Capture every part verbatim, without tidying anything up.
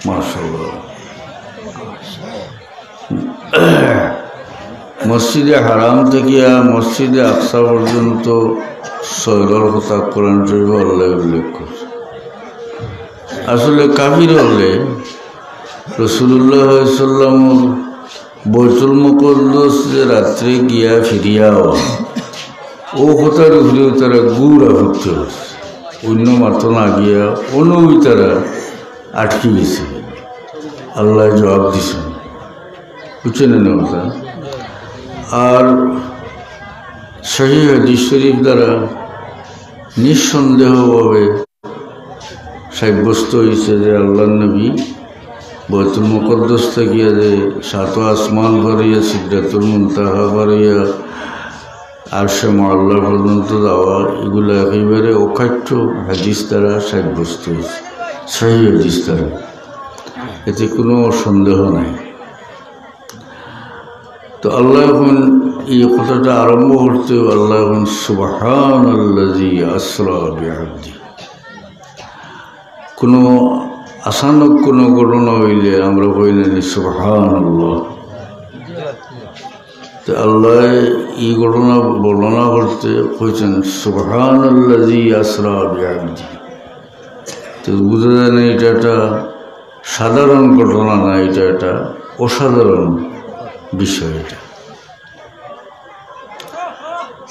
মাশাআল্লাহ। মসজিদে হারাম থাকিয়া মসজিদে আকসা পর্যন্ত সয়রর কথা কোরআন শরীফে আল্লায় উল্লেখ করছে। আসলে কাফির অকলে রাসূলুল্লাহ সাল্লাল্লাহু আলাইহি ওয়াসাল্লামর বাইতুল মুকাদ্দাস যে রাত্রে গিয়া ফিরিয়া আওয়া, অউ কথার উপরে তারা গুড়া করতে হচ্ছে। অন্য মাতো না গিয়া অনউ তারা আটকি গেছে। আল্লায় জবাব দিছেন, বুঝছেন না কথা? আর সহিহ হাদিস শরীফ দ্বারা নিঃসন্দেহভাবে সাব্যস্ত হইছে যে আল্লাহর নবী বাইতুল মুকাদ্দাস থাকিয়া যে সাত আসমান পার অইয়া সিদরাতুল মুনতাহা পার অইয়া আরশে মুআল্লা পর্যন্ত যাওয়া, এগুলা একেবারে অকাট্য হাদিস দ্বারা সাব্যস্ত হইছে, সহিহ হাদিস দ্বারা। এতে কোনো সন্দেহ নাই। তো আল্লায় এখন এই কথাটা আরম্ভ করতে, আল্লায় এখন সুবহানাল্লাযী আসরা বিআবদি। কোনো আচানক কোনো ঘটনা হইলে আমরা কই না নি সুবহানাল্লাহ? তো আল্লায় এই ঘটনা বর্ণনা করতে কইছেন সুবহানাল্লাযী আসরা বিআবদি। তো বুঝা যায় না এটা একটা সাধারণ ঘটনা না, এটা একটা অসাধারণ বিষয়। এটা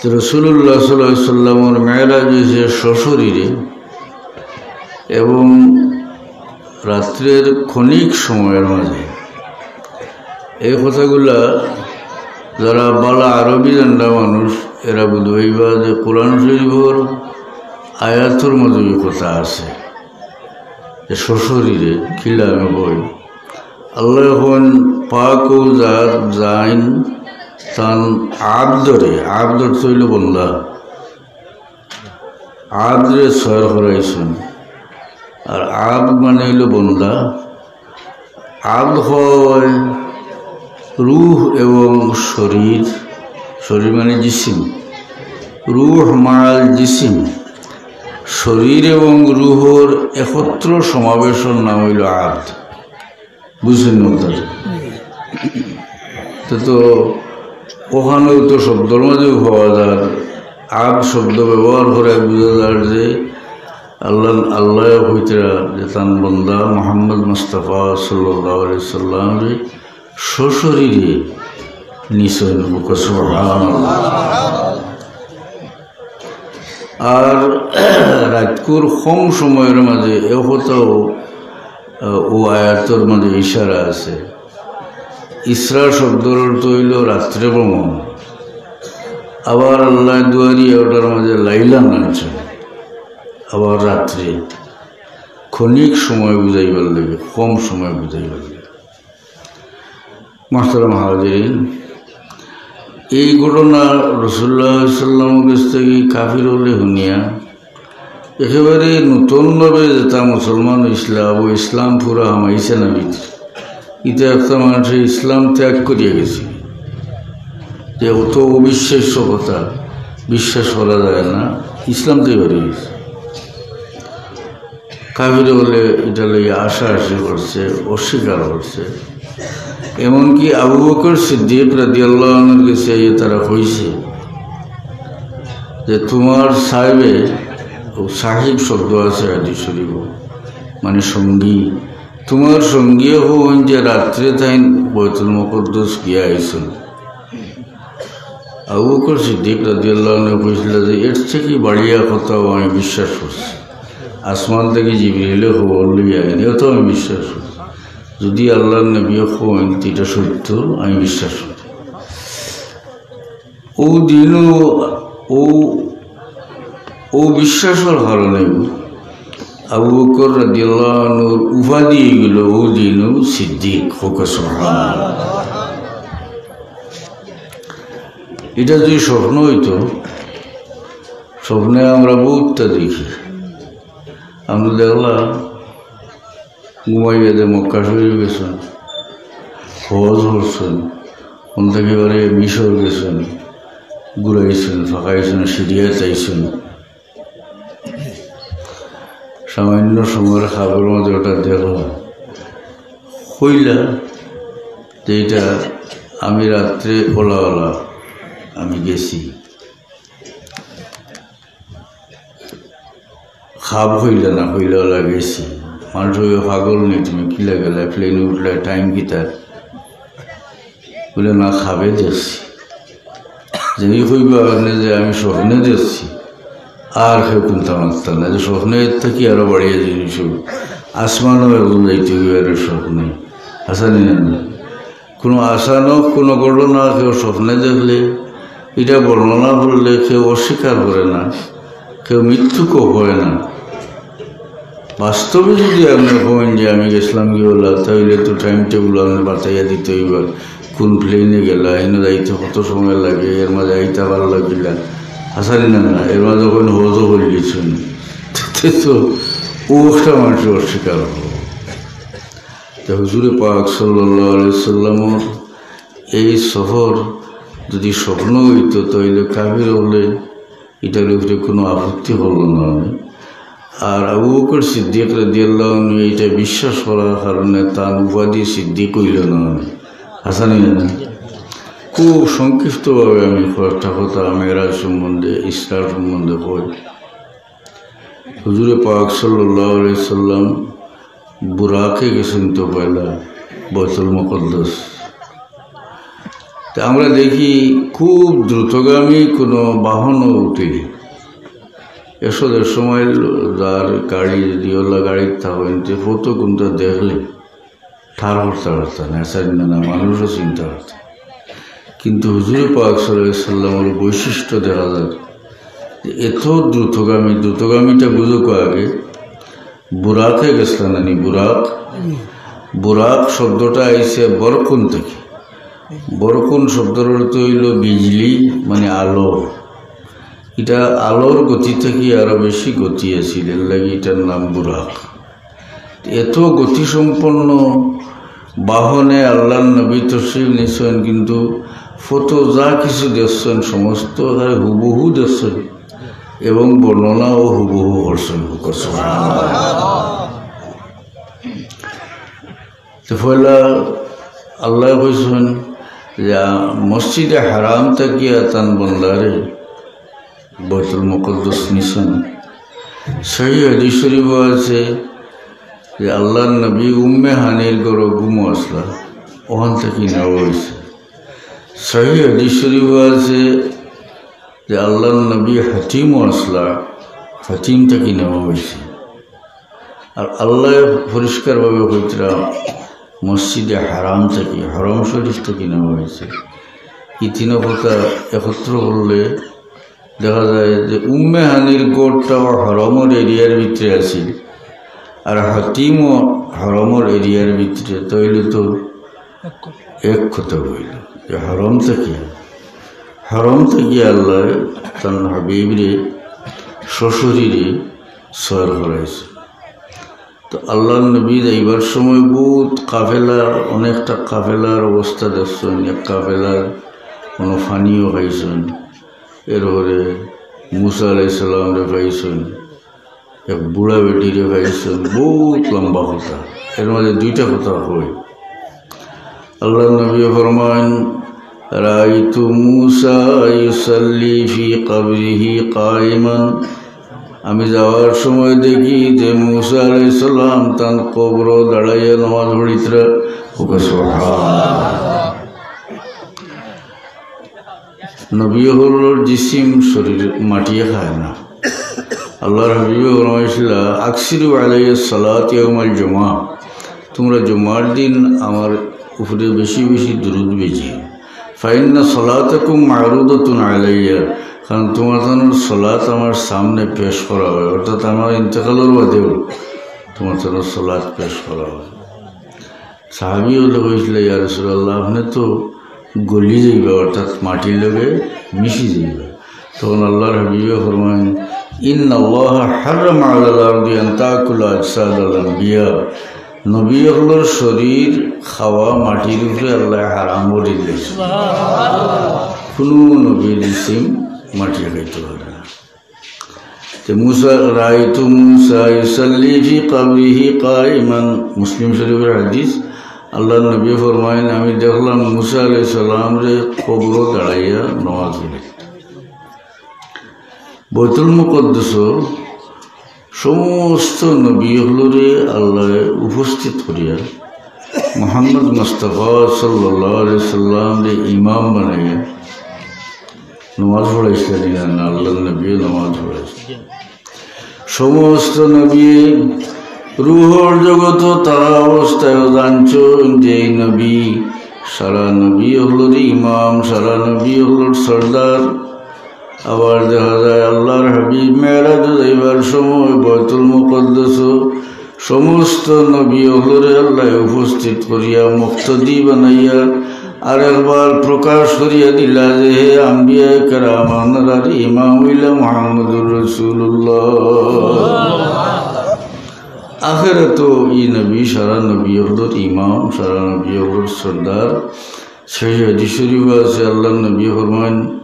তো রাসূলুল্লাহ সাল্লাল্লাহু আলাইহি ওয়াসাল্লামর মেরাজ হইছে সশরীরে এবং রাত্রের ক্ষণিক সময়ের মাঝে। এই কথাগুলা যারা বালা আরবি জানরা মানুষ, এরা বুঝবা যে কোরআন শরীফর আয়াতর মাঝে এই কথা আছে যে সশরীরে কিলা আমি কই। আল্লায় এখন পাক অউ জাত যেইন তান আবদরে, আবদ অর্থ অইলো বন্দা, আবদরে সয়র করাইছইন। আর আবদ মানে অইলো বন্দা। আবদ হয় রুহ এবং শরীর, শরীর মানে জিসিম, রুহ মাল জিসিম, শরীর এবং রুহর একত্র সমাবেশর নাম অইলো আবদ। বুঝছইন না কথা? তো, তো ওখানেও তো শব্দর মাঝেও পাওয়া যায়, আবদ শব্দ ব্যবহার করে বুঝা যায় যে আল্লাহ, আল্লায় কইতরা যে তান বন্দা মুহাম্মদ মুস্তাফা সাল্লাল্লাহু আলাইহি সাল্লামরে সশরীরে নিছইন। সুবহানাল্লাহ। আর রাইতকুর কম সময়র মাঝে এ কথাও, আহ, অউ আয়াতর মাঝে ইশারা আছে। ইসরা শব্দর অর্থ অইলো রাত্রে ভ্রমণ। আবার আল্লায় দুয়ারি অটার মাঝে লাইলান আনছইন, আবার রাত্রে, ক্ষণিক সময় বুঝাইবার লাগি, কম সময় বুঝাইবার লাগি। মোহতারাম হাজিরিন, এই ঘটনা রাসূলুল্লাহ সাল্লাল্লাহু আলাইহি ওয়াসাল্লামর গেছ থাকি কাফির অকলে হুনিয়া একেবারে নতুনভাবে যেতা মুসলমান অইছলা, অউ ইসলাম পুরা হামাইছে না ভিতরে। ইতা একটা মানুষে ইসলাম ত্যাগ করিয়া গেছে, যে অত অবিশ্বাস্য কথা, বিশ্বাস করা যায় না, ইসলাম থাকি বারই গেছে। কাফির অকলে ইটা লইয়া আশাআশি করছে, অস্বীকার করছে। এমনকি আবু বকর সিদ্দিক রাদিয়াল্লাহু আনহুর গেছে আইয়া তারা কইছে যে, "তুমার সাহেবে", অউ সাহেব শব্দ আছে হাদিস শরীফো, মানে সঙ্গী, "তুমার সঙ্গীয়ে কইন যে রাত্রে তাইন বাইতুল মুকাদ্দাস গিয়া আইছইন।" আবু বকর সিদ্দিক রাদিয়াল্লাহু আনহু কইছলা যে, "এর থাকি বাড়িয়া কথাও আমি বিশ্বাস করছি। আসমান থাকি জিবরিলে খবর লইয়া আইন, এটাও আমি বিশ্বাস করছি। যদি আল্লাহর নবীয়ে কইন, তে ইটা সত্য, আমি বিশ্বাস করি।" অউ দিনও, অউ, অউ বিশ্বাসর কারণে আবু বকর রাদিয়াল্লাহু আনহুর উপাধি অইগেলো অউ দিনও সিদ্দিক। কউক্কা সুবহানাল্লাহ। ইটা যদি স্বপ্ন অইতো, স্বপ্নে আমরা বউততা দেখি। আমরা দেখলাম ঘুমাইয়া যে মক্কা শরীফ গেছইন, হজ করছইন, অন থাকি বারে মিশর গেছইন, ঘুরাইছইন, ফাকাইছইন, সিরিয়াত আইছইন। সামান্য সময়র খাবর মাঝে অটা দেখলাম। কইলা যে ইটা আমি রাত্রে ওলা ওলা আমি গেছি। খাব কইলা না, কইলা ওলা গেছি। মানুষ কইবো, "পাগল নি তুমি, কিলা গেলা, প্লেনে উঠলা, টাইম কিতা?" বলে, "না, খাবে দেখছি।" যদি কইবা আপনে যে আমি স্বপ্নে দেখছি, আর কেউ কুন্তা মাততা না, যে স্বপ্নে এর থাকি আরো বাড়িয়া জিনিস অইবো। আসমানও একজন যাইতে অইবো এর স্বপ্নে। আছে নি না? কোনো আচানক কোনো ঘটনা কেউ স্বপ্নে দেখলে, ইটা বর্ণনা করলে কেউ অস্বীকার করে না, কেউ মিথ্যুকও কয় না। বাস্তবে যদি আপনে কইন যে আমি গেছিলাম গি ওলা, তাইলে তো টাইম টেবিল আপনে বাতাইয়া দিতে অইবো, কোন প্লেনে গেলা, এনে যাইতে কত সময় লাগে, এর মাঝে আইতা ভালা লাগিলা, আছে নি না? এর মাঝে কইন হজও করিলিছইন, তে তো অউ একটা মানুষ অস্বীকার অইবো। তো হুজুরে পাক সাল্লাল্লাহু আলাইহি ওয়াসাল্লামর এই সফর যদি স্বপ্ন অইতো, তাইলে কাফির অকলে ইটার উপরে কোনো আপত্তি করলো না। আর আবু বকর সিদ্দিক রাদিয়াল্লাহু আনহু ইটা বিশ্বাস করার কারণে তান উপাধি সিদ্দিক অইলো না। আছে নি না? খুব সংক্ষিপ্তভাবে আমি কয়েকটা কথা মেরাজ সম্বন্ধে, ইসরা সম্বন্ধে কই। হুজুরে পাক সাল্লাল্লাহু আলাইহি সাল্লাম বুরাকে গেছইন তো পয়লা বাইতুল মুকাদ্দাস। তে আমরা দেখি খুব দ্রুতগামী কোনো বাহনও উঠে, একশো দেড়শো মাইল যার গাড়ি, যদি ওলা গাড়িত থাকইন, তে ফটো কুন্তা দেখলে ঠার করতা পারতা না, আছে নি না? মানুষও চিনতা পারতা। কিন্তু হুজুরে পাক সাল্লাল্লাহু আলাইহি সাল্লামর বৈশিষ্ট্য দেখা যায় যে এত দ্রুতগামী, দ্রুতগামীটা বুঝো কো আগে, বুরাকে গেছলা না নি? বুরাক, বুরাক শব্দটা আইছে বরকুন থাকি। বরকুন শব্দর অর্থ অইলো বিজলি, মানে আলো। ইটা আলোর গতি থাকি আরো বেশি গতি আছিল, এর লাগি ইটার নাম বুরাক। এত গতিসম্পন্ন বাহনে আল্লাহর নবী তশরিফ নিছইন, কিন্তু ফটো যা কিছু দেখছইন সমস্ত তারে হুবহু দেখছইন এবং বর্ণনাও হুবহু করছইন। তো পয়লা আল্লায় কইছইন যে, আ, মসজিদে হারাম থাকিয়া তান বন্দারে বাইতুল মুকাদ্দাস নিছইন। সহিহ হাদিস শরীফও আছে যে আল্লাহর নবী উম্মে হানির ঘরো ঘুমো আছলা, অখান থাকি নেওয়া অইছে। সহিহ হাদিস শরীফও আছে যে আল্লাহর নবী হাতিমও আছলা, হাতিম থাকি নেওয়া অইছে। আর আল্লায় পরিষ্কারভাবে কইতরা মসজিদে হারাম থাকি, হরম শরীফ থাকি নেওয়া অইছে। ই তিন কথা একত্র করলে দেখা যায় যে উম্মে হানির ঘরটাও হরমর এরিয়ার ভিতরে আছিল, আর হাতিমও হরমর এরিয়ার ভিতরে, তাইলে তো এক কথা অইল যে হরম থাকি, হরম থাকি আল্লায় তান হাবিবরে সশরীরে সয়র করাইছে। তো আল্লাহর নবী যাইবার সময় বহুত কাফেলার, অনেকটা কাফেলার অবস্থা দেখছইন, এক কাফেলার কোনো পানিও খাইছইন, এরপরে মুসা আলাইহিস সালামরে পাইছইন, এক বুড়া বেটিরে পাইছইন, বহুত লম্বা কথা। এর মাঝে দুইটা কথা কই। আল্লাহর নবী ফরমাইন, "রাআইতু মুসা ইউসাল্লি ফি কবরিহি কাইমান।" আমি যাওয়ার সময় দেখি যে মুসা আলাইহিস সালাম তান কবরো দাঁড়াইয়া নামাজ পড়িতরা। কউক্কা সুবহানাল্লাহ। নবী অকলর জিসিম শরীর মাটিয়ে খায় না। আল্লাহর হাবিবে ফরমাইছিলা, "আকসিরু আলাইয়া সালাত ইয়াউমাল জুমা।" তোমরা জুমার দিন আমার উপরে বেশি বেশি দুরুদ বেজিও। "ফাইন্না সালাতাকুম মারুদাতুন আলাইয়া।" কারণ তোমার তানর সালাত আমার সামনে পেশ করা হয়, অর্থাৎ আমার ইন্তেকালর বাদেও তোমার তানর সালাত পেশ করা হয়। সাহাবী অকলে কইছিলা, "ইয়া রাসূলুল্লাহ, আপনে তো গলি যাইবা, অর্থাৎ মাটির লগে মিশি যাইবা।" তখন আল্লাহর হাবিবে ফরমাইন, "ইন্নাল্লাহা হাররামা আলাল আরদি আন তাকুলা আজসাদাল আম্বিয়া।" নবী অকলর শরীর খাওয়া মাটির উপরে আল্লায় হারাম করি দিছে। কুনু নবীর জিসিম মাটি খাইতে পারে না। তে মুসা, "রাআইতু মুসা ইউসাল্লি ফি কবরিহি কাইমান", মুসলিম শরীফর হাদিস, আল্লাহর নবী ফরমাইন, "আমি দেখলাম মুসা আলাইহিস সালামরে কবরো দাঁড়াইয়া নামাজ পড়ে।" বাইতুল মুকাদ্দাসো সমস্ত নবী অকলরে আল্লায় উপস্থিত করিয়া মুহাম্মদ মুস্তাফা সাল্লাল্লাহু আলাইহি সাল্লামরে ইমাম বানাইয়া নামাজ পড়াইছলা, আল্লাহর নবী নামাজ পড়াইছলা। সমস্ত নবী রুহর জগতো তারা অবস্থায় জানছইন যে এই নবী সারা নবী অকলর ইমাম, সারা নবী অকলর সর্দার। আবার দেখা যায় আল্লাহর হাবিব মেরাজ যাইবার সময় বাইতুল মুকাদ্দাসো সমস্ত নবী অকলরে আল্লায় উপস্থিত করিয়া মুক্তাদি বানাইয়া আরেকবার প্রকাশ করিয়া দিলা যে, "হে আম্বিয়ায়ে কেরাম, আপনারার ইমাম অইলা মুহাম্মদুর রাসূলুল্লাহ।" আখেরাতো ই নবী সারা নবী অকলর ইমাম, সারা নবী অকলর সর্দার। সহিহ হাদিস শরীফো আছে, আল্লাহর নবী ফরমাইন,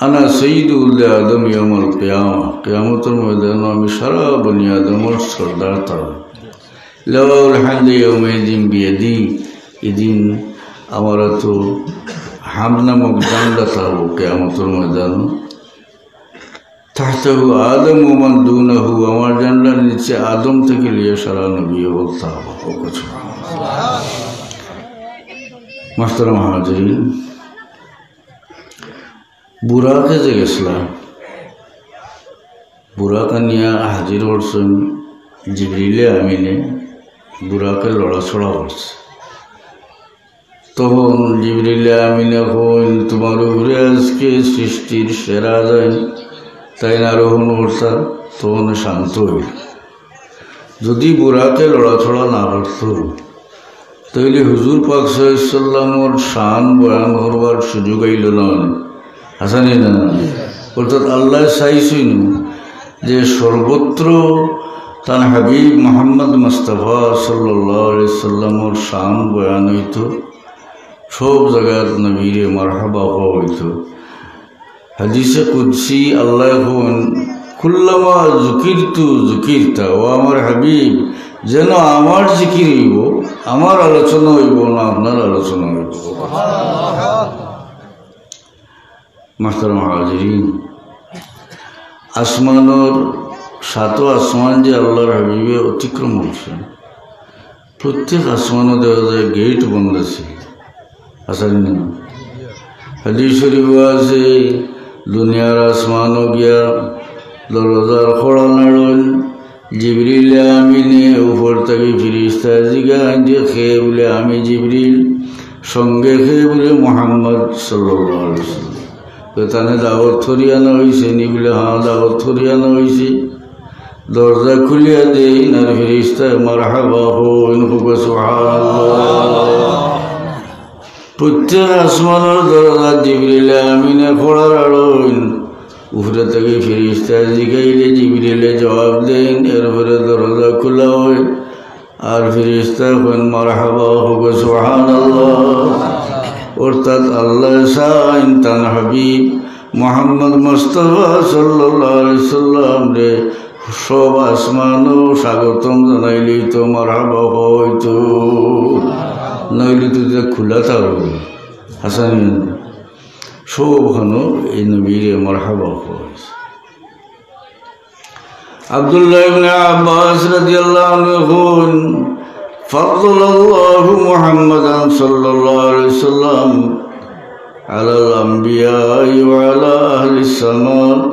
"আনা সাইয়্যিদু ওয়ালাদি আদম ইয়াউমাল কিয়ামা।" কিয়ামতর ময়দানো আমি সারা বনি আদমর সর্দার থাকমু। "লিওয়াউল হামদি ইয়াউমাইযিন বিয়াদি।" ইদিন আমার আতো হামদ নামক ঝান্ডা থাকবো কিয়ামতর ময়দানো। "তাহতাহু আদম ওয়া মান দুনাহু", আমার ঝান্ডার নিচে আদম থাকি লইয়া সারা নবী অকল থাকবো। মুহতারাম হাজিরিন, বুরাকে যে গেছলা, বুরাক আনিয়া হাজির করছইন জিবরিলে আমিনে, বুরাকে লড়াচড়া করছে। তখন জিবরিলে আমিনে কইন, "তুমার উপরে আজকে সৃষ্টির সেরা আজাইন, তাইন আরোহণ করতা।" তখন শান্ত অইল। যদি বুরাকে লড়াচড়া না করতো, তাইলে হুজুর পাক সাল্লাল্লাহু আলাইহি ওয়াসাল্লামর শান বয়ান করবার সুযোগ আইল না। আছে নি না? অর্থাৎ আল্লায় চাইছইন যে সর্বত্র তান হাবিব মুহাম্মদ মুস্তাফা সাল্লাল্লাহু আলাইহি ওয়াসাল্লামর শান বয়ান অইতো, সব জাগাত নবীরে মারহাবা কওয়া অইতো। হাদিসে কুদসি আল্লায় কইন, "কুল্লামা যুকিরতু যুকিরতা", ও আমার হাবিব, যেন আমার জিকির অইবো, আমার আলোচনা অইবো না, আপনার আলোচনা অইবো। মুহতারাম হাজিরিন, আসমানর সাত আসমান যে আল্লাহর হাবিবে অতিক্রম করছইন, প্রত্যেক আসমানো দেখা যায় গেট বন্ধ আছে। আছে নি না? হাদিস শরীফো আছে, দুনিয়ার আসমানো গিয়া দরজার কড়া নাড়ইন, জিবরিল আমিনে উপর থাকি ফিরিস্তায় জিগাইন যে, "কে?" বুলে, "আমি জিবরিল।" সঙ্গে কে? বুলে, "মুহাম্মদ সাল্লাল্লাহু আলাইহি ওয়াসাল্লাম।" তো তানে দাওয়াত করি আনা অইছে নি? বুলে, "হ্যাঁ, দাওয়াত করি আনা অইছে।" দরজা খুলিয়া দেইন আর ফিরিস্তায় মারহাবা কইন, কউক্কা সুবহানাল্লাহ। প্রত্যেক আসমানর দরজা জিবরিল আমিনে কড়া নাড়ইন। উপরে থাকি ফিরিস্তায় জিগাইলে জিবরিলে জবাব দেইন, এরপরে দরজা খুলা অয়। আর ফিরিস্তায় কইন, "মারহাবা, কউক্কা সুবহানাল্লাহ।" অর্থাৎ আল্লায় চাইন তান হাবিব মুহাম্মদ মুস্তাফা সাল্লাল্লাহু আলাইহি ওয়াসাল্লামরে সব আসমানো স্বাগতম জানাইলে তো মারহাবা অইতো, নাইলে তো ইটা খুলা থাকবো। আছে নি না? সবখানো এই নবীরে মারহাবা অইছে। আব্দুল্লাহ ইবনে আব্বাস রাদিয়াল্লাহু আনহু কইন, "ফাদ্দালাল্লাহু মুহাম্মাদান সাল্লাল্লাহু আলাইহি ওয়াসাল্লাম আলাল আম্বিয়াই ওয়া আলা আহলিস সামা।"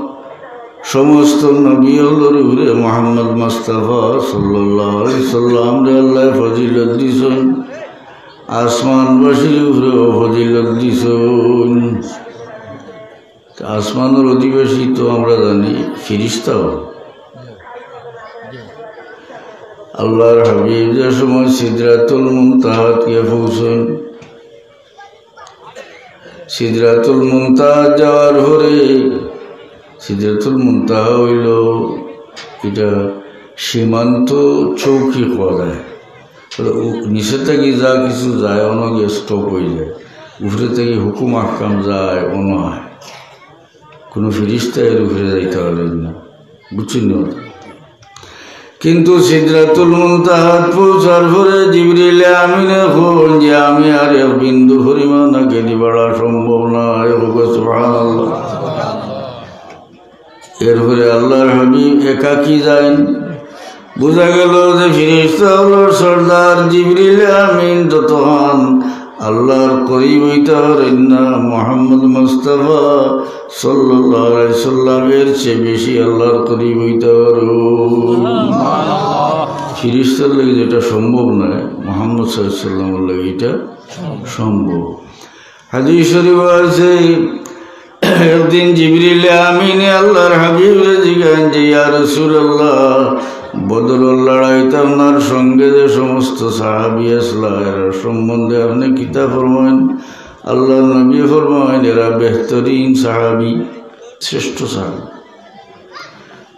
সমস্ত নবী অকলর উপরে মুহাম্মদ মুস্তাফা সাল্লাল্লাহু আলাইহি ওয়াসাল্লামরে আল্লায় ফজিলত দিছইন, আসমানবাসীর উপরেও ফজিলত দিছইন। আসমানর অধিবাসী তো আমরা জানি ফিরিস্তাও। আল্লাহর হাবিব যে সময় সিদরাতুল মুনতাহাত গিয়া পৌঁছইন, সিদরাতুল মুনতাহাত যাওয়ার পরে, সিদরাতুল মুনতাহা অইলো ইটা সীমান্ত চৌকি কওয়া যায়। তো উ-, নিচে থাকি যা কিছু যায়, অনো গিয়া stop অই যায়। উপরে থাকি হুকুম আহকাম যায়, অনো আয়। কুনু ফিরিস্তা এর উপরে যাইতা পারইন না। বুঝছইন নি? কিন্তু সিদরাতুল মুনতাহাত পৌঁছার পরে জিবরিল আমিনে কইন যে, "আমি আর এক বিন্দু পরিমাণ আগেদি বাড়া সম্ভব নায়।" সুবহানাল্লাহ। এরপরে আল্লাহর হাবিব একাকী যাইন। বুঝা গেল যে ফিরিস্তা অকলর সর্দার জিবরিল আমিন যতখান আল্লাহর করিব অইতা পারইন না, মুহাম্মদ মুস্তাফা সাল্লাল্লাহু আলাইহি সাল্লামের চেয়ে বেশি আল্লাহর করিব অইতা পারইন। ফিরিস্তার লাগি যেটা সম্ভব নায়, মুহাম্মদ সাল্লাল্লাহু আলাইহি সাল্লামের লাগি ইটা সম্ভব। হাদিস শরীফ আছে, একদিন জিবরিল আমিনে আল্লাহর হাবিবরে জিগাইন যে, "ইয়া রাসূলুল্লাহ, বদরর লড়াইত আপনার সঙ্গে যে সমস্ত সাহাবী আছলা, এরার সম্বন্ধে আপনে কিতা ফরমাইন?" আল্লাহর নবী ফরমাইন, "এরা বেহতরিন সাহাবী, শ্রেষ্ঠ সাহাবী।"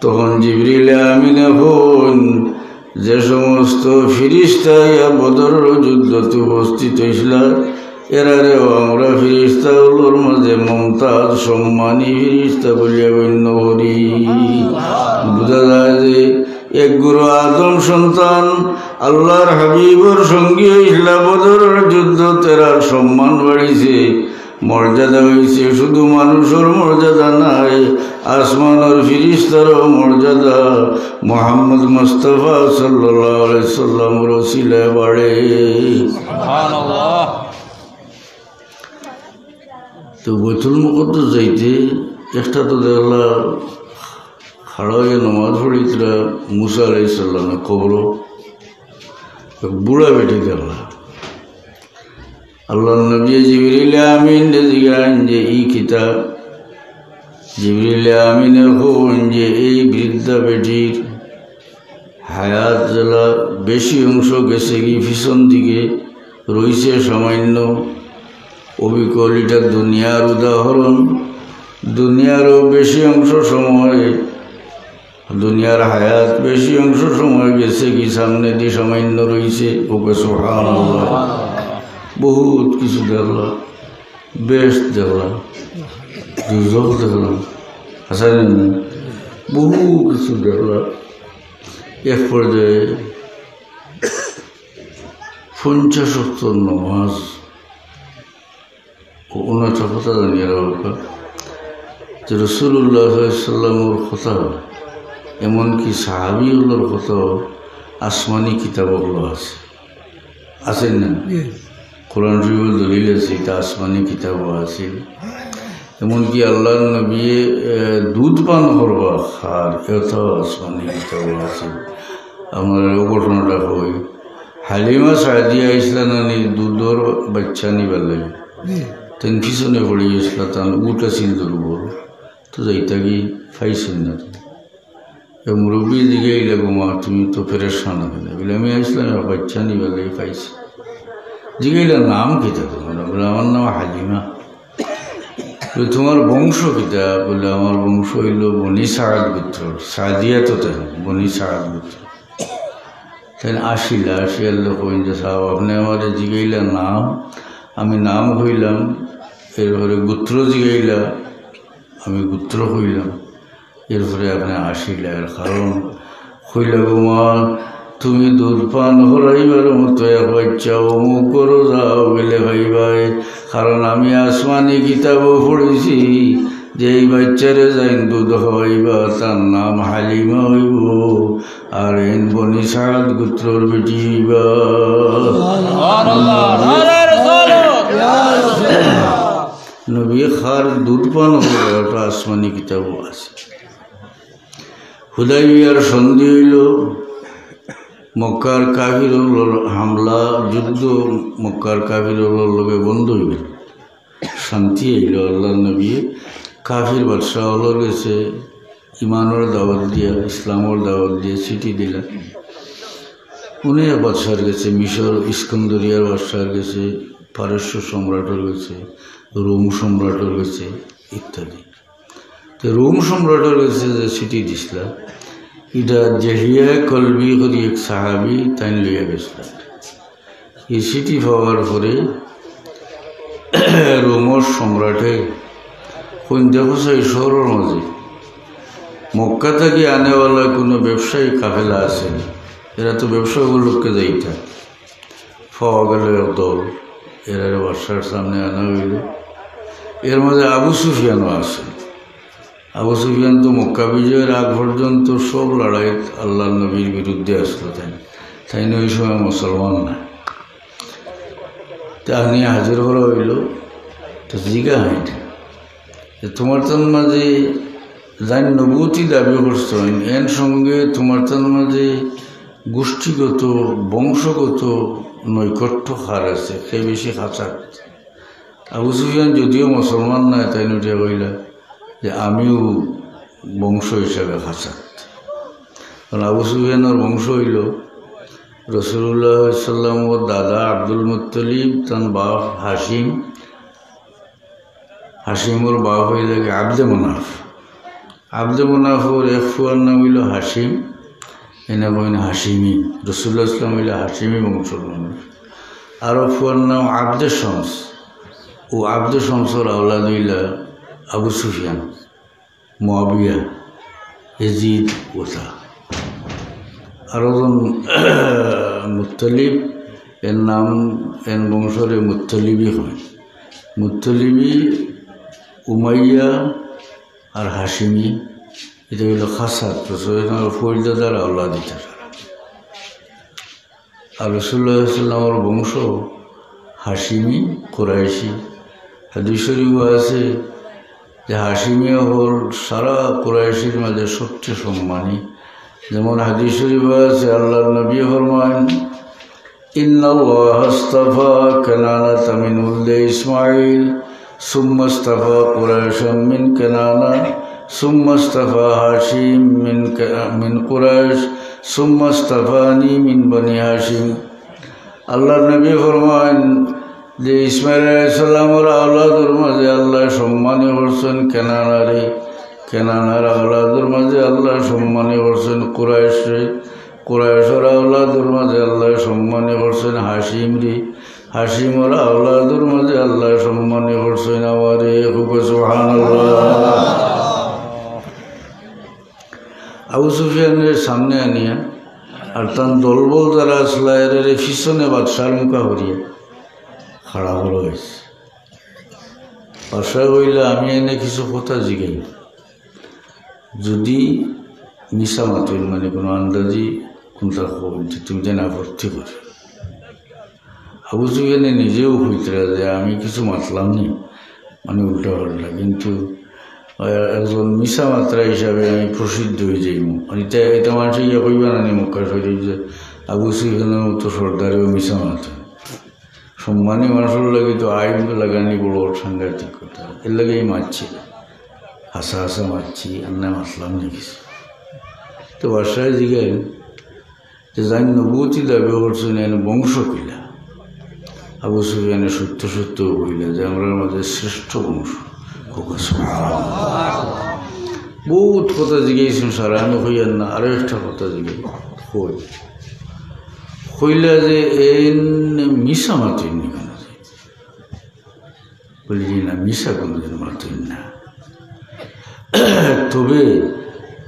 তখন জিবরিল আমিনে কইন, "যে সমস্ত ফিরিস্তা ইয়া বদরর যুদ্ধত উপস্থিত অইছলা, এরারেও আমরা ফিরিস্তা অকলর মাঝে মুমতাজ সম্মানী ফিরিস্তা বলিয়া গণ্য করি।" বুঝা যায় যে এক গুরু আদম সন্তান আল্লাহর হাবিবর সঙ্গী অইছলা বদরর যুদ্ধত, এরার সম্মান বাড়িছে। মর্যাদা অইছে শুধু মানুষর মর্যাদা নায়, আসমানর ফিরিস্তারও মর্যাদা মুহাম্মদ মুস্তাফা সাল্লাল্লাহু আলাইহি সাল্লামর উসিলায় বাড়ে। সুবহানাল্লাহ। তো বাইতুল মুকাদ্দাস যাইতে একটা তো দেখলা খাড়া অইয়া নমাজ পড়িতরা মুসা আলাইহিস সালামর কবরো, এক বুড়া বেটি দেখলা। আল্লাহর নবী জিবরিল আমিনরে জিগাইন যে, "ই কিতা?" জিবরিল আমিনে কইন যে, "এই বৃদ্ধা বেটির হায়াত যেলা বেশি অংশ গেছেগি পিছন দিকে, রইছে সামান্য।" অবিকল ইটা দুনিয়ার উদাহরণ। দুনিয়ারও বেশি অংশ সময় দুনিয়ার হায়াত বেশি অংশ সময় গেছেগি, সামনেদি সামান্য রইছে। ওকে সুবহানাল্লাহ। বহুত কিছু দেখলা, বেহেশত দেখলা, দুজখ দেখলা, আছে না নাই? বহু কিছু দেখলা। এক পর্যায়ে পঞ্চাশ ওয়াক্ত নামাজ ও অন্য একটা কথা জানিয়ে রাখা দরকার যে রাসূলুল্লাহ সাল্লাল্লাহু আলাইহি ওয়াসাল্লামর কথা, এমনকি সাহাবী অকলর কথাও আসমানি কিতাব অকলো আছে, আছে না? জি। কোরআন শরীফর দলিল আছে, ইটা আসমানি কিতাবও আছে। এমনকি আল্লাহর নবী, এ, দুধ পান করবা খার, এটাও আসমানি কিতাবও আছে। আমরা ও ঘটনাটা কই, হালিমা সাদিয়া আইছলা নানি দুধর বাচ্চা নিবার লাগি। জি। তাইন পিছনে পড়ি গেছলা, তান উট আছিল দুর্বল, তো যাইতা কি পাইছইন না। তো মুরব্বী জিগাইলা, "গো মা, তুমি তো পেরেশান অইলে?" বলে, "আমি আইছলাম এক বাচ্চা নিবার লাগি, পাইছি।" জিগাইলা, "নাম কিতা তোমার?" বলে, "আমার নাম হালিমা।" বলে, "তোমার বংশ কিতা?" বলে, "আমার বংশ অইলো বনি সাদ গোত্র।" সাদিয়া তো তাই, বনি সাদ গোত্র। তাইন আসিলা, আসিয়া কইন যে, "সাব, আপনে আমারে জিগাইলা নাম, আমি নাম কইলাম, এরপরে গোত্র জিগাইলা, আমি গোত্র কইলাম, এরপরে আপনে আসিলা, এর কারণ কইলা, 'গো মা, তুমি দুধ পান করাইবার মতো এক বাচ্চা অমুক ঘরো যাও, গেলে পাইবায়, কারণ আমি আসমানি কিতাবো পড়ছি যে এই বাচ্চারে যাইন দুধ খাওয়াইবা, তার নাম হালিমা অইবো।'" আর এইন বনি সাদ গোত্রর বেটি অইবা। সুবহানাল্লাহ। নারায়ে রিসালাত। নবী খার দুধ পান করবা, এটা আসমানি কিতাবো আছে। হুদাইবিয়ার সন্ধি অইলো, মক্কার কাফির অকলর হামলা, যুদ্ধ মক্কার কাফির অকলর লগে বন্ধ অইলো। শান্তি আইলো। আল্লাহর নবী কাফির বাদশা অকলর গেছে ইমানর দাওয়াত দিয়া, ইসলামর দাওয়াত দিয়া চিঠি দিলা। অনেক বাদশার গেছে, মিশর ইস্কন্দরিয়ার বাদশার গেছে, পারস্য সম্রাটর গেছে, রোম সম্রাটর গেছে ইত্যাদি। তো রোম সম্রাটর গেছে যে চিঠি দিছলা, ইটা দেহিয়া কলবি করি এক সাহাবী তাইন লইয়া গেছলা। এই চিঠি পাওয়ার পরে রোমর সম্রাটে কইন, "দেখো চাই শহরর মাঝে মক্কা থাকি আনেওয়ালা কোনো ব্যবসায়ী কাফেলা আছে, এরা তো ব্যবসা উপলক্ষে যাইতা, পাওয়া গেল এক দল, এরারে বাদশার সামনে আনা হইল। এর মাঝে আবু সুফিয়ানও আছে। আবু সুফিয়ান তো মক্কা বিজয়ের আগ পর্যন্ত সব লড়াইত আল্লাহর নবীর বিরুদ্ধে আসলো, তাই তাইন ওই সময় মুসলমান না। তা আনি হাজির করা হইল, তো জিগা হয় যে তোমার তার মাঝে যাইন নবুতি দাবি করছইন, এন সঙ্গে তোমার তার মাঝে গোষ্ঠীগত, বংশগত নৈকট্য কার আছে, কে বেশি খাছাত? আবু সুফিয়ান যদিও মুসলমান নায়, তাইন উঠিয়া কইলা যে আমিও বংশ হিসাবে খাছাত। কারণ আবু সুফিয়ানর বংশ হইল রাসূলুল্লাহ সাল্লাল্লাহু আলাইহি ওয়াসাল্লামর দাদা আব্দুল মুত্তালিব, তান বাপ হাশিম, হাশিমর বাপ হইল কি আব্দে মুনাফ। আব্দে মুনাফর এক ফুয়ার নাম হইল হাশিম, এনে কইন হাশিমি। রাসূলুল্লাহ সাল্লাম হইল হাশিমি বংশর মানুষ। আরো ফুয়ার নাম আব্দে শামস। ও আব্দে শামসর আওলাদ হইল আবু সুফিয়ান, মুয়াবিয়া, এজিদ ওতা। আরো জন মুত্তালিব, এর নাম, এন বংশরে মুত্তালিবি হয়। মুত্তালিবি, উমাইয়া আর হাশিমি, এটা হইল খাছাত, তো সৈয়দনা ফরিদাদার আওলাদ এটা। আর রাসূলুল্লাহ সাল্লামর বংশ হাশিমি, কুরাইশি। হাদিস শরীফ আছে যে হাশিমি হল সারা কুরাইশির মাঝে সবচেয়ে সম্মানী। যেমন হাদিস শরীফ আছে, আল্লাহর নবী ফরমান, "إن الله اصطفى كنانة من ولد إسماعيل، ثم اصطفى قريشا من كنانة، ثم اصطفى هاشم من ك-، من قريش، ثم اصطفاني من بني هاشم।" আল্লাহর নবী ফরমান যে ইসমাইল আলাইহিস সালামর আওলাদর মাঝে আল্লাহ সম্মানী করছেন কেনানারে, কেনানার আওলাদর মাঝে আল্লাহ সম্মানী করছেন কুরাইশরে, কুরাইশর আওলাদর মাঝে আল্লাহ সম্মানী করছেন হাশিমরে, হাশিমর আওলাদর মাঝে আল্লাহ সম্মানী করছেন আমারে। খুব সুবহানাল্লাহ। আবু সুফিয়ানের সামনে আনিয়া আর তান দলবল যারা আসলা এরারে পিছনে বাদশার মুখা করিয়া খাড়া করা হয়েছে। বাদশায় কইলা, "আমি এনে কিছু কথা জিগাই, যদি মিছা মাতইন, মানে কোনো আন্দাজি কোনটা কইন, তুমি যেন আপত্তি করে।" আবু সুফিয়ানে নিজেও কইতরা যে আমি কিছু মাতলাম নি, মানে উল্টা পাল্টা, কিন্তু, আহ, একজন মিছা মাতরা হিসাবে আমি প্রসিদ্ধ হয়ে যাইমু। মানে এটা, এটা মানুষে গিয়ে কইবা না নি মক্কা শরীফ যে আবু সুফিয়ানের মতো সর্দারেও মিছা মাতে। সম্মানী মানুষর লাগি তো আইব লাগানি বড় সাংঘাতিক কথা, এর লাগি আমি মাতছি না, হাসা হাসা মাতছি, আর না মাতলাম না কিছু। তো বাদশায় জিগাইল, যে যাইন নবুতি দাবি করছেন, এন বংশ কিলা? আবু সুফিয়ানে সত্য সত্য কইলা যে আমরার মাঝে শ্রেষ্ঠ বংশ। খুব সুবহানাল্লাহ। বহুত কথা জিগাইছেন সারা, আমি কইয়ার না, আরো একটা কথা জিগাই। কই? কইলা যে এন মিছা মাতইন নি কেনে? বলি, "জি না, মিছা কোনোদিন মাতইন না।" তবে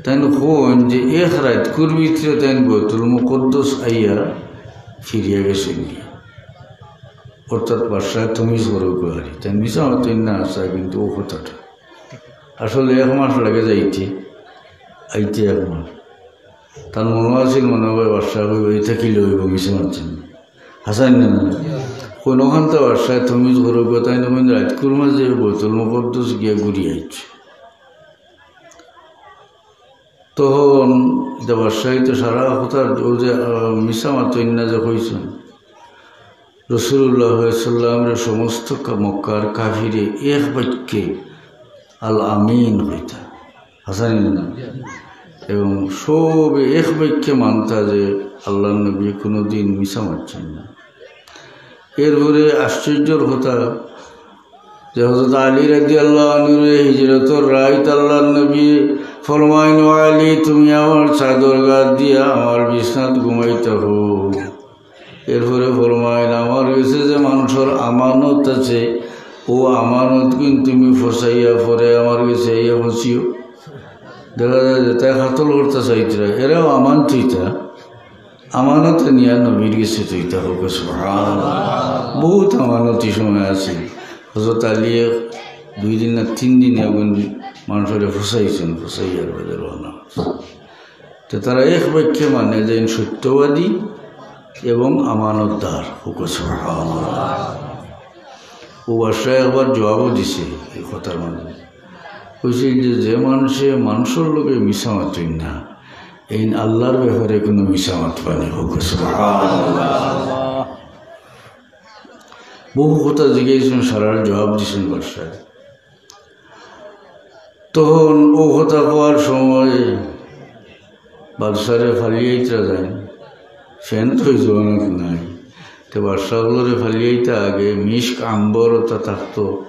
তাইন কইন যে এক রাইতকুর ভিতরে তাইন বাইতুল মুকাদ্দাস আইয়া ফিরিয়া গেছেন গিয়া। অর্থাৎ বাদশায় তমিজ করো করি। তাইন মিছা মাতইন না, আচ্ছা, কিন্তু ও কথাটা। আসলে এক মাস লাগে যাইতে, আইতে এক মাস। তার মনে আছিল, মনে হয় বাদশায় কইবা, "ইতা কিলা অইবো, মিছা মাতইন না।" হাছা নি না? কোনোখানতা বাদশায় তমিজ করো, তাইন কইন রাইতকুর মাঝে বাইতুল মুকাদ্দাস গিয়া ঘুরি আইছে। তখন ইতা বাদশায় তো সারা কথা, ও যে, আহ, মিছা মাতইন না যে কইছেন, রাসূলুল্লাহ সাল্লাল্লাহু আলাইহি ওয়াসাল্লামরে সমস্ত কা-, মক্কার কাফিরে এক বাক্যে আল আমিন কইতা, হাছা নি না? এবং সবে এক বাক্যে মানতা যে আল্লাহর নবী কোনোদিন মিছা মাতছেন না। এরপরে আশ্চর্যর কথা যে হযরত আলী রাদিয়াল্লাহু আনহুরে হিজরতর রাইত আল্লাহর নবী ফরমাইন, "ও আলী, তুমি আমার চাদর গাত দিয়া আমার বিছনাত ঘুমাই থাকো।" এরপরে ফরমাইন, "আমার গেছে যে মানুষর আমানত আছে, ও আমানত কিন্তু তুমি ফসাইয়া পরে আমার গেছে আইয়া ফসিও।" দেখা যায় যে তাই কাতল করতা চাইতরা, এরাও আমানত থইতা, আমানতে নিয়া নবীর গেছে থইতা। কউক্কা সুবহানাল্লাহ। বহুত আমানতি সময় আছিল। হযরত আলীয়ে দুই দিন না তিন দিন এগুন মানষরে ফুসাইছইন, ফুসাইয়ার বাদে রওয়ানা। তো তারা এক বাক্যে মানে যে ইন সত্যবাদী এবং আমানতদার। কউক্কা সুবহানাল্লাহ। অউ বাদশায় একবার জবাবও দিছে এই কথার মাঝে। কইছে যে, যে মানষে মানষর লগে মিছা মাতইন না, এইন আল্লার ব্যাপারে কুনু মিছা মাতবা নি। কউক্কা সুবহানাল্লাহ। বহু কথা জিগাইছইন, সারার জবাব দিছইন বাদশায়। তখন অউ কথা কওয়ার সময় বাদশারে ফালিয়াইতরা যাইন, ফ্যান তো অউ জমানাত নাই। তে বাদশা অকলরে ফালিয়াইতা আগে মিশক আম্বর ওটা থাকতো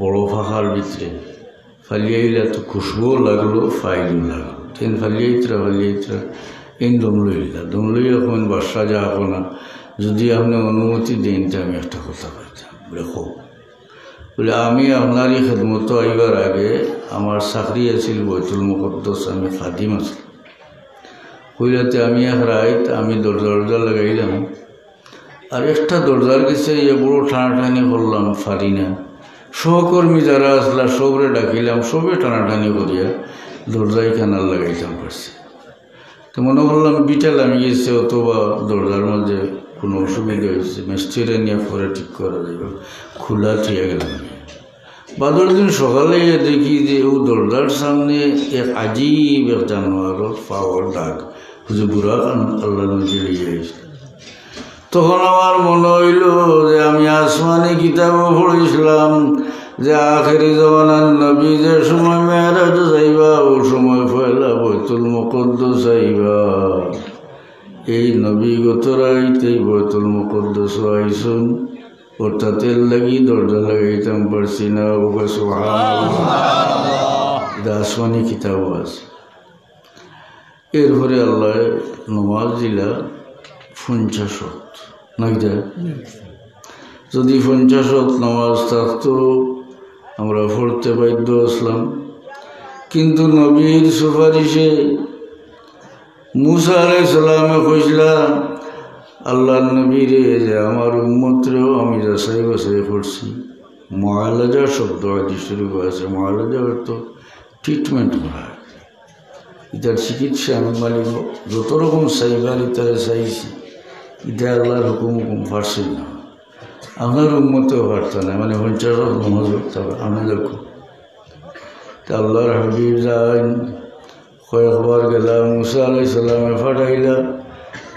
বড় ফাঁকার ভিতরে, ফালিয়াইলা তো খুশবুও লাগলো, ফাইলও লাগলো। তেন ফালিয়াইতরা, ফালিয়াইতরা, এইন দম লইলা। দম লইয়া কইন, "বাদশা যা কও না, যদি আপনে অনুমতি দেইন, তে আমি একটা কথা কইতাম।" বলে, "কও।" বলে, "আমি আপনার এই খেদমতো আইবার আগে আমার চাকরি আছিল বয়তুল মুকদ্দস, আমি খাদিম আছিলাম।" কইলা, "তে আমি এক রাইত আমি দরজা দরজা লাগাইলাম, আর একটা দরজার গেছে ইয়ে বড় টানাটানি করলাম, পারি না। সহকর্মী যারা আসলা সবরে ডাকিলাম, সবে টানাটানি করিয়া দরজায় কানার লাগাইতাম পারছি। তো মনে করলাম বিটা লামি গেছে অথবা দরজার মাঝে কুনু অসুবিধা অইছে, মিস্ত্রিরে নিয়া পরে ঠিক করা যাইব, খোলা থইয়া গেলাম।" বাদর দিন সকালে গিয়া দেখি যে অউ দরজার সামনে এক আজীব এক জানোয়ারর পাওর দাগ, অউ যে বুরাক আন-, আল্লার নবী লইয়া আইছে। তখন আমার মনে অইলো যে আমি আসমানি কিতাবো পড়ছিলাম যে আখেরি জমানার নবী যে সময় মেরাজো যাইবা, অউ সময় পয়লা বয়তুল মুকদ্দস আইবা। এই নবী গত রাইত এই বয়তুল মুকদ্দসো আইছইন, অর্থাৎ এর লাগি দরজা লাগাইতাম পারছি না। কউক্কা সুবহানাল্লাহ। ইটা আসমানি কিতাবো আছে। এরপরে আল্লায় নমাজ দিলা পঞ্চাশ ওয়াক্ত, নাকি দা? যদি পঞ্চাশ ওয়াক্ত নমাজ থাকতো, আমরা পড়তে বাধ্য আছলাম। কিন্তু নবীর সুপারিশে মুসা আলাইহিস সালামে কইছলা আল্লার নবীরে যে, "আমার উম্মতরেও আমি যাচাই বাছাই করছি, মুআলাজা শব্দ হাদিস শরীফো আছে, মুআলাজা অর্থ ট্রিটমেন্ট করা।" ইটার চিকিৎসা আমি মালিক যত রকম চাইবার ইতারে চাইছি, ইটা আল্লার হুকুম, হুকুম পারছি না। আপনার উম্মতেও পারতা না, মানে পঞ্চাশ ওয়াক্ত নমাজ পড়তা পারে, আমি দেখো। তে আল্লার হাবিব যাইন, কয়েকবার গেলা, মুসা আলাইহিস সালামে পাঠাইলা,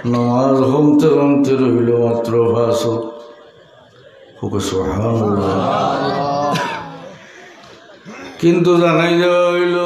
নমাজ কমতে কমতে রইলো মাত্র পাঁচ ওয়াক্ত। কউক্কা সুবহানাল্লাহ। কিন্তু জানাই দেওয়া অইলো,